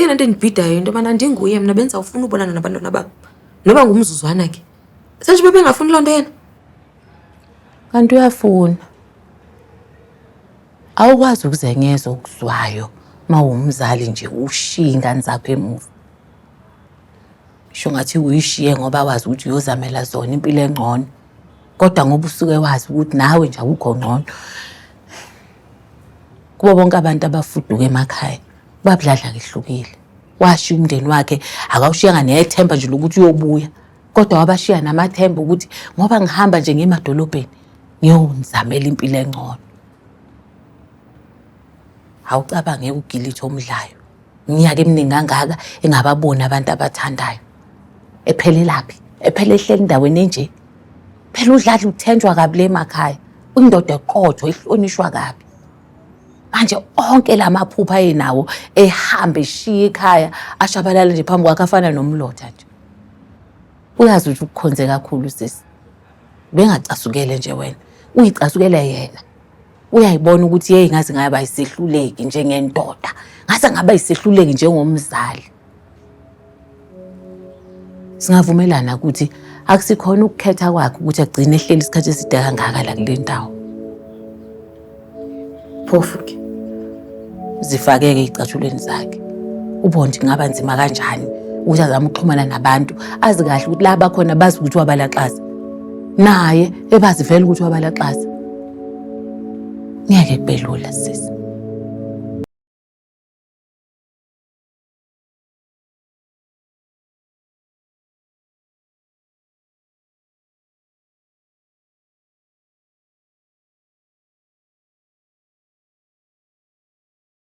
Eyona nto endibhidayo into yobana ndinguye mna bendizawufuna ubonana nabantwana bam noba ngumzuzwana ke. Senje bebengafuni loo nto yena. Kanti uyafuna. Awukwazi ukuzenyeza okuzwayo uma uwumzali nje ushiye ingane zakho emuva. Sho ngathi uyishiye ngoba wazi ukuthi uyozamela zona impilo engcono. Kodwa ngoba usuke wazi ukuthi nawe nje awukho ngcono. Kubo bonke abantu abafuduka emakhaya, uBabudladla kehlukile. Washiya umndeni wakhe, akawushiyanga nethemba nje lokuthi uyobuya. Kodwa wabashiya namathemba ukuthi ngoba ngihamba nje ngiye emadolobheni ngiyonizamela impilo engcono. Awucabange ugilithe omdlayo. Iminyaka eminingi kangaka engababoni abantu abathandayo. Ephelelaphi? Ephele ehleli endaweni enje. Phela uDladla uthenjwa kabi le emakhaya. Uyindoda eqotho ehlonishwa kabi. Manje onke la maphupho ayenawo ehamba eshiya ekhaya ashabalala nje phambi kwakhe afana nomlotha nje. Uyazi ukuthi ukukhonze kakhulu sisi. Bengacasukele nje wena. Uyicasukele yena. Uyayibona ukuthi yeyi ngaze ngaba yisehluleki njengendoda. Ngaze ngaba yisehluleki njengomzali. Singavumelana ukuthi akusikhona ukukhetha kwakhe ukuthi agcine ehleli isikhathi eside kangaka la kule ndawo. Phofu ke zifakeke ey'cathulweni zakhe ubone ukuthi kungaba nzima kanjani ukuthi azame ukuxhumana nabantu azi kahle ukuthi la bakhona bazi ukuthi wabalaxaza naye ebazi vele ukuthi wabalaxaza ngeke kube lula sisi.